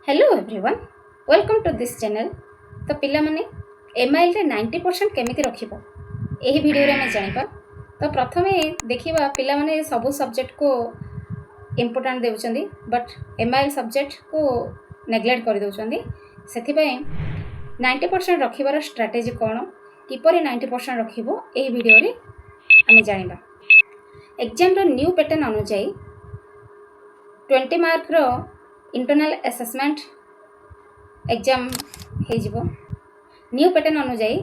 Hello everyone, welcome to this channel. ତ ପିଲାମାନେ, ଏମ୍ଆଇଏଲ୍ରେ 90% କେମିତି ରଖିବ, ଏହି ଭିଡ଼ିଓରେ ଆମେ ଜାଣିବା। ତ ପ୍ରଥମେ ଦେଖିବା, ପିଲାମାନେ ସବୁ ସବଜେକ୍ଟକୁ ଇମ୍ପୋର୍ଟାଣ୍ଟ ଦେଉଛନ୍ତି, ବଟ୍ ଏମ୍ଆଇଏଲ୍ ସବଜେକ୍ଟକୁ ନେଗ୍ଲେକ୍ଟ କରିଦେଉଛନ୍ତି। ସେଥିପାଇଁ 90% ରଖିବାର ଷ୍ଟ୍ରାଟେଜି କ'ଣ, କିପରି 90% ରଖିବ, ଏହି ଭିଡ଼ିଓରେ ଆମେ ଜାଣିବା। ଏକ୍ଜାମ୍ର ନ୍ୟୁ ପ୍ୟାଟର୍ନ ଅନୁଯାୟୀ 20 ମାର୍କର ଇଣ୍ଟରନାଲ୍ ଆସେସମେଣ୍ଟ ଏକ୍ଜାମ୍ ହେଇଯିବ। ନ୍ୟୁ ପ୍ୟାଟର୍ନ ଅନୁଯାୟୀ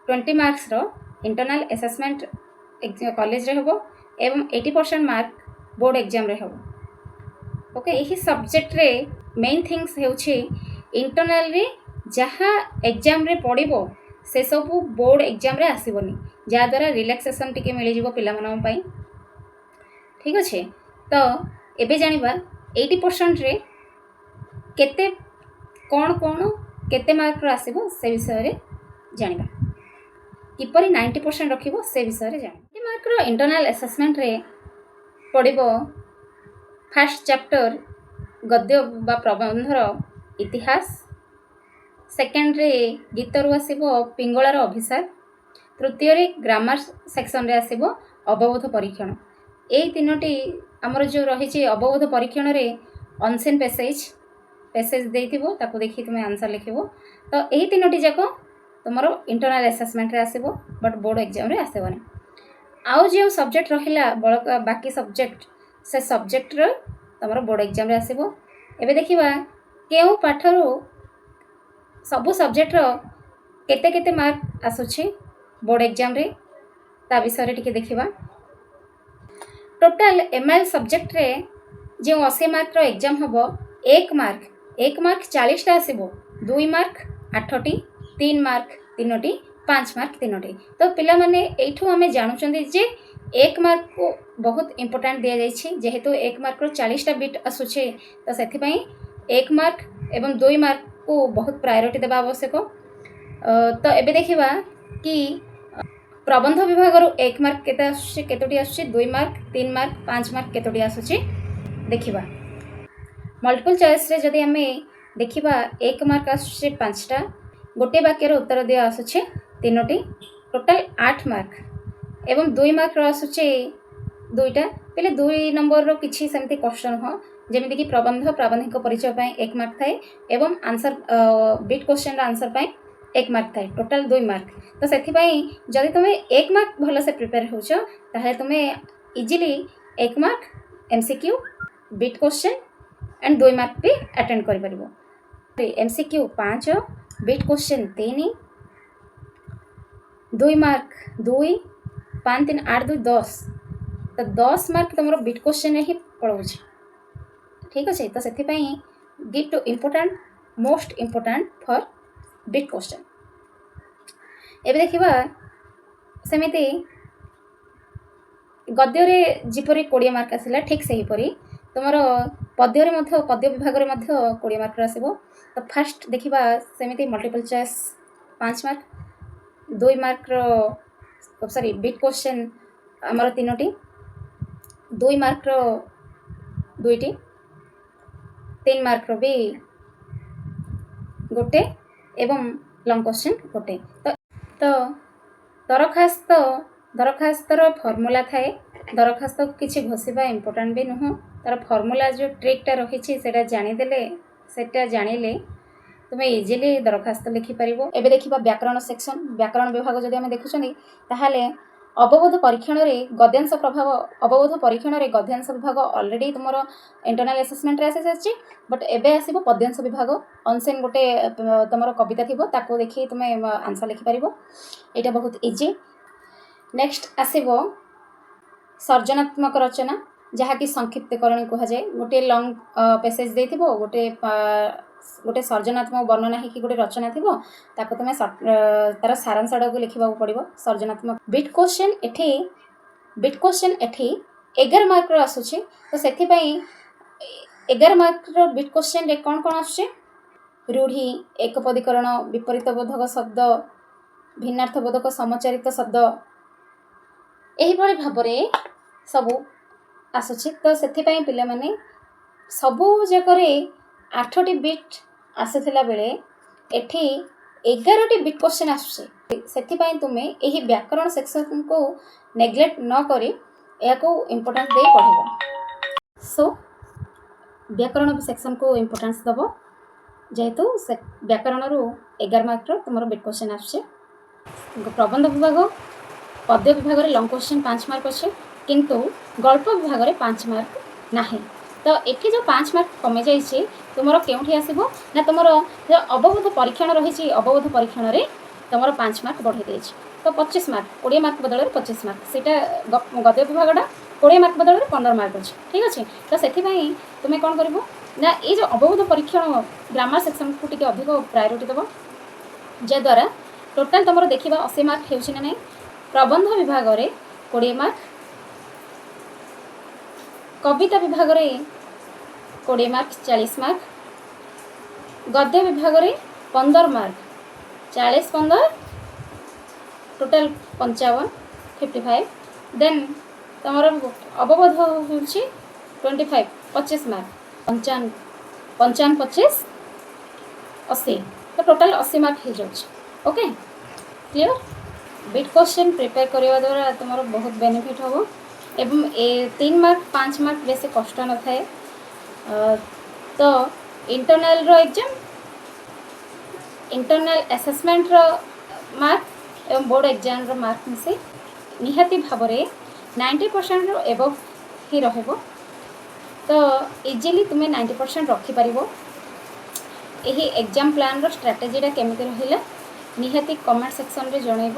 20 ମାର୍କସର ଇଣ୍ଟରନାଲ୍ ଆସେସମେଣ୍ଟ କଲେଜରେ ହେବ ଏବଂ 80% ମାର୍କ ବୋର୍ଡ଼ ଏକ୍ଜାମ୍ରେ ହେବ। ଓକେ, ଏହି ସବଜେକ୍ଟରେ ମେନ୍ ଥିଙ୍ଗସ୍ ହେଉଛି, ଇଣ୍ଟରନାଲରେ ଯାହା ଏକ୍ଜାମ୍ରେ ପଡ଼ିବ, ସେସବୁ ବୋର୍ଡ଼ ଏକ୍ଜାମ୍ରେ ଆସିବନି, ଯାହାଦ୍ୱାରା ରିଲାକ୍ସେସନ୍ ଟିକେ ମିଳିଯିବ ପିଲାମାନଙ୍କ ପାଇଁ। ଠିକ୍ ଅଛି, ତ ଏବେ ଜାଣିବା 80%ରେ କେତେ କ'ଣ କ'ଣ କେତେ ମାର୍କର ଆସିବ, ସେ ବିଷୟରେ ଜାଣିବା। କିପରି 90% ରଖିବ, ସେ ବିଷୟରେ ଜାଣିବା। ମାର୍କର ଇଣ୍ଟରନାଲ୍ ଆସେସମେଣ୍ଟରେ ପଡ଼ିବ ଫାର୍ଷ୍ଟ ଚାପ୍ଟର ଗଦ୍ୟ ବା ପ୍ରବନ୍ଧର ଇତିହାସ, ସେକେଣ୍ଡରେ ଗୀତରୁ ଆସିବ ପିଙ୍ଗଳାର ଅଭିସାର, ତୃତୀୟରେ ଗ୍ରାମାର ସେକ୍ସନରେ ଆସିବ ଅବବୋଧ ପରୀକ୍ଷଣ। ଏଇ ତିନୋଟି ଆମର ଯେଉଁ ରହିଛି, ଅବବୋଧ ପରୀକ୍ଷଣରେ ଅନସିନ୍ ପେସେଜ୍ ପେସେଜ୍ ଦେଇଥିବ, ତାକୁ ଦେଖି ତୁମେ ଆନ୍ସର୍ ଲେଖିବ। ତ ଏହି ତିନୋଟି ଯାକ ତୁମର ଇଣ୍ଟରନାଲ୍ ଆସେସମେଣ୍ଟରେ ଆସିବ, ବଟ୍ ବୋର୍ଡ଼ ଏକ୍ଜାମ୍ରେ ଆସିବନି। ଆଉ ଯେଉଁ ସବଜେକ୍ଟ ରହିଲା ବଳକା ବାକି ସବଜେକ୍ଟ, ସେ ସବଜେକ୍ଟର ତୁମର ବୋର୍ଡ଼ ଏକ୍ଜାମ୍ରେ ଆସିବ। ଏବେ ଦେଖିବା କେଉଁ ପାଠରୁ ସବୁ ସବଜେକ୍ଟର କେତେ କେତେ ମାର୍କ ଆସୁଛି ବୋର୍ଡ଼ ଏକ୍ଜାମ୍ରେ, ତା ବିଷୟରେ ଟିକେ ଦେଖିବା। ଟୋଟାଲ ଏମ୍ଆଇଏଲ୍ ସବଜେକ୍ଟରେ ଯେଉଁ 80 ମାର୍କର ଏକ୍ଜାମ୍ ହେବ, ଏକ ମାର୍କ 40ଟା ଆସିବ, ଦୁଇ ମାର୍କ ଆଠଟି, ତିନି ମାର୍କ ତିନୋଟି, 5 ମାର୍କ ତିନୋଟି। ତ ପିଲାମାନେ, ଏଇଠୁ ଆମେ ଜାଣୁଛନ୍ତି ଯେ ଏକ ମାର୍କକୁ ବହୁତ ଇମ୍ପୋର୍ଟାଣ୍ଟ ଦିଆଯାଇଛି। ଯେହେତୁ ଏକ ମାର୍କର 40ଟା ବିଟ୍ ଆସୁଛି, ତ ସେଥିପାଇଁ ଏକ ମାର୍କ ଏବଂ ଦୁଇ ମାର୍କକୁ ବହୁତ ପ୍ରାୟୋରିଟି ଦେବା ଆବଶ୍ୟକ। ତ ଏବେ ଦେଖିବା କି ପ୍ରବନ୍ଧ ବିଭାଗରୁ ଏକ ମାର୍କ କେତେ ଆସୁଛି, କେତୋଟି ଆସୁଛି, ଦୁଇ ମାର୍କ, ତିନି ମାର୍କ, 5 ମାର୍କ କେତୋଟି ଆସୁଛି ଦେଖିବା। ମଲ୍ଟିପୁଲ୍ ଚଏସ୍ରେ ଯଦି ଆମେ ଦେଖିବା, ଏକ ମାର୍କ ଆସୁଛି ପାଞ୍ଚଟା, ଗୋଟିଏ ବାକ୍ୟର ଉତ୍ତର ଦିଆ ଆସୁଛି ତିନୋଟି, ଟୋଟାଲ୍ 8 ମାର୍କ ଏବଂ ଦୁଇ ମାର୍କର ଆସୁଛି ଦୁଇଟା। ହେଲେ ଦୁଇ ନମ୍ବରର କିଛି ସେମିତି କଷ୍ଟ ନୁହଁ, ଯେମିତିକି ପ୍ରବନ୍ଧ ପ୍ରାବନ୍ଧିକ ପରିଚୟ ପାଇଁ ଏକ ମାର୍କ ଥାଏ ଏବଂ ଆନ୍ସର୍ ବିଟ୍ କ୍ୱେଶ୍ଚନର ଆନ୍ସର୍ ପାଇଁ ଏକ ମାର୍କ ଥାଏ, ଟୋଟାଲ୍ 2 ମାର୍କ। ତ ସେଥିପାଇଁ ଯଦି ତୁମେ ଏକ ମାର୍କ ଭଲସେ ପ୍ରିପେୟାର ହେଉଛ, ତାହେଲେ ତୁମେ ଇଜିଲି ଏକ mark, MCQ, beet question and 2 mark B attend କରିପାରିବ। MCQ 5, bit question 3, 2 mark 2, 5 3 8 2 10। ତ 10 ମାର୍କ ତୁମର ବିଟ୍ କ୍ୱେଶ୍ଚନ୍ରେ ହିଁ ପଳାଉଛି। ଠିକ୍ ଅଛି, ତ ସେଥିପାଇଁ give to important, most important for bit question। ଏବେ ଦେଖିବା, ସେମିତି ଗଦ୍ୟରେ ଯେପରି 20 ମାର୍କ ଆସିଲା, ଠିକ୍ ସେହିପରି ତୁମର ପଦ୍ୟରେ ମଧ୍ୟ, ପଦ୍ୟ ବିଭାଗରେ ମଧ୍ୟ 20 ମାର୍କର ଆସିବ। ତ ଫାର୍ଷ୍ଟ ଦେଖିବା, ସେମିତି ମଲ୍ଟିପଲ୍ ଚଏସ୍ 5 ମାର୍କ, 2 ମାର୍କର, ସରି, ବିଟ୍ କ୍ୱେଶ୍ଚନ୍ ଆମର ତିନୋଟି, 2 ମାର୍କର ଦୁଇଟି, 3 ମାର୍କର ବି ଗୋଟେ ଏବଂ ଲଙ୍ଗ କ୍ୱେଶ୍ଚନ୍ ଗୋଟେ। ତ ଦରଖାସ୍ତର ଫର୍ମୁଲା ଥାଏ। ଦରଖାସ୍ତ କିଛି ଘୋଷିବା ଇମ୍ପୋର୍ଟାଣ୍ଟ ବି ନୁହଁ। ତା'ର ଫର୍ମୁଲା ଯେଉଁ ଟ୍ରିକ୍ଟା ରହିଛି, ସେଇଟା ଜାଣିଦେଲେ, ସେଇଟା ଜାଣିଲେ ତୁମେ ଇଜିଲି ଦରଖାସ୍ତ ଲେଖିପାରିବ। ଏବେ ଦେଖିବା ବ୍ୟାକରଣ ସେକ୍ସନ୍। ବ୍ୟାକରଣ ବିଭାଗ ଯଦି ଆମେ ଦେଖୁଛନ୍ତି, ତାହେଲେ ଅବବୋଧ ପରୀକ୍ଷଣରେ ଗଦ୍ୟାଂଶ ପ୍ରଭାବ, ଅବବୋଧ ପରୀକ୍ଷଣରେ ଗଦ୍ୟାଂଶ ବିଭାଗ ଅଲରେଡ଼ି ତୁମର ଇଣ୍ଟରନାଲ୍ ଆସେସମେଣ୍ଟରେ ଆସିସାରିଛି, ବଟ୍ ଏବେ ଆସିବ ପଦ୍ୟାଂଶ ବିଭାଗ। ଅନସିନ୍ ଗୋଟେ ତୁମର କବିତା ଥିବ, ତାକୁ ଦେଖି ତୁମେ ଆନ୍ସର୍ ଲେଖିପାରିବ। ଏଇଟା ବହୁତ ଇଜି। ନେକ୍ସଟ ଆସିବ ସର୍ଜନାତ୍ମକ ରଚନା, ଯାହାକି ସଂକ୍ଷିପ୍ତକରଣୀ କୁହାଯାଏ। ଗୋଟିଏ ଲଙ୍ଗ ପେସେଜ୍ ଦେଇଥିବ, ଗୋଟେ ଗୋଟେ ସର୍ଜନାତ୍ମକ ବର୍ଣ୍ଣନା ହେଇକି ଗୋଟେ ରଚନା ଥିବ, ତାକୁ ତୁମେ ତାର ସାରାଂଶଟାକୁ ଲେଖିବାକୁ ପଡ଼ିବ। ସର୍ଜନାତ୍ମକ ବିଟ୍ କ୍ୱେଶ୍ଚନ୍ ଏଠି 11 ମାର୍କର ଆସୁଛି। ତ ସେଥିପାଇଁ 11 ମାର୍କର ବିଟ୍ କ୍ୱେଶ୍ଚନ୍ରେ କ'ଣ କ'ଣ ଆସୁଛି? ରୂଢ଼ି, ଏକପଦୀକରଣ, ବିପରୀତବୋଧକ ଶବ୍ଦ, ଭିନ୍ନାର୍ଥବୋଧକ ସମୋଚ୍ଚାରିତ ଶବ୍ଦ, ଏହିଭଳି ଭାବରେ ସବୁ ଆସୁଛି। ତ ସେଥିପାଇଁ ପିଲାମାନେ, ସବୁ ଯାକରେ ଆଠଟି ବିଟ୍ ଆସୁଥିଲା ବେଳେ ଏଠି 11ଟି ବିଟ୍ କ୍ୱେଶ୍ଚିନ୍ ଆସୁଛି। ସେଥିପାଇଁ ତୁମେ ଏହି ବ୍ୟାକରଣ ସେକ୍ସନକୁ ନେଗ୍ଲେକ୍ଟ ନ କରି ଏହାକୁ ଇମ୍ପୋର୍ଟାନ୍ସ ଦେଇ ପଢ଼ିବ। ସୋ ବ୍ୟାକରଣ ସେକ୍ସନକୁ ଇମ୍ପୋର୍ଟାନ୍ସ ଦେବ, ଯେହେତୁ ସେ ବ୍ୟାକରଣରୁ 11 ମାର୍କର ତୁମର ବିଟ୍ କ୍ୱେଶ୍ଚିନ୍ ଆସୁଛି। ପ୍ରବନ୍ଧ ବିଭାଗ, ପଦ୍ୟ ବିଭାଗରେ ଲଙ୍ଗ କ୍ୱେଶ୍ଚିନ୍ 5 ମାର୍କ ଅଛି, କିନ୍ତୁ ଗଳ୍ପ ବିଭାଗରେ 5 ମାର୍କ ନାହିଁ। ତ ଏଠି ଯେଉଁ 5 ମାର୍କ କମିଯାଇଛି, ତୁମର କେଉଁଠି ଆସିବ ନା ତୁମର ଯେଉଁ ଅବବୋଧ ପରୀକ୍ଷଣ ରହିଛି, ଅବବୋଧ ପରୀକ୍ଷଣରେ ତୁମର 5 ମାର୍କ ବଢ଼େଇ ଦେଇଛି। ତ 25 ମାର୍କ, 20 ମାର୍କ ବଦଳରେ 25 ମାର୍କ। ସେଇଟା ଗଦ୍ୟ ବିଭାଗଟା 20 ମାର୍କ ବଦଳରେ 15 ମାର୍କ ଅଛି। ଠିକ୍ ଅଛି। ତ ସେଥିପାଇଁ ତୁମେ କ'ଣ କରିବ ନା ଏଇ ଯେଉଁ ଅବବୋଧ ପରୀକ୍ଷଣ ଗ୍ରାମାର ସେକ୍ସନକୁ ଟିକେ ଅଧିକ ପ୍ରାୟୋରିଟି ଦେବ, ଯାହାଦ୍ୱାରା ଟୋଟାଲ୍ ତୁମର ଦେଖିବା 80 ମାର୍କ ହେଉଛି ନା ନାହିଁ। ପ୍ରବନ୍ଧ ବିଭାଗରେ 20 ମାର୍କ, କବିତା ବିଭାଗରେ 20 ମାର୍କ, 40 ମାର୍କ, ଗଦ୍ୟ ବିଭାଗରେ 15 ମାର୍କ, 40 15 ଟୋଟାଲ୍ 55, 55। ଦେନ୍ ତୁମର ଅବବୋଧ ହେଉଛି 25, 25 ମାର୍କ, 55, 55 25 80। ତ ଟୋଟାଲ୍ 80 ମାର୍କ ହେଇଯାଉଛି। Okay, clear? Beet question prepare କରିବା ଦ୍ୱାରା ତୁମର ବହୁତ ବେନିଫିଟ୍ ହେବ ଏବଂ ଏ 3 ମାର୍କ, 5 ମାର୍କ ବେଶୀ କଷ୍ଟ ନଥାଏ। ତ ଇଣ୍ଟରନାଲର ଏକ୍ଜାମ୍, ଇଣ୍ଟରନାଲ ଆସେସମେଣ୍ଟର ମାର୍କ ଏବଂ ବୋର୍ଡ଼ ଏକ୍ଜାମ୍ର ମାର୍କ ମିଶି ନିହାତି ଭାବରେ 90%ରୁ ଏବଭ୍ ହିଁ ରହିବ। ତ ଇଜିଲି ତୁମେ 90% ରଖିପାରିବ। ଏହି ଏକ୍ଜାମ୍ ପ୍ଲାନ୍ର ଷ୍ଟ୍ରାଟେଜିଟା କେମିତି ରହିଲା, ନିହାତି କମେଣ୍ଟ ସେକ୍ସନରେ ଜଣାଇବ।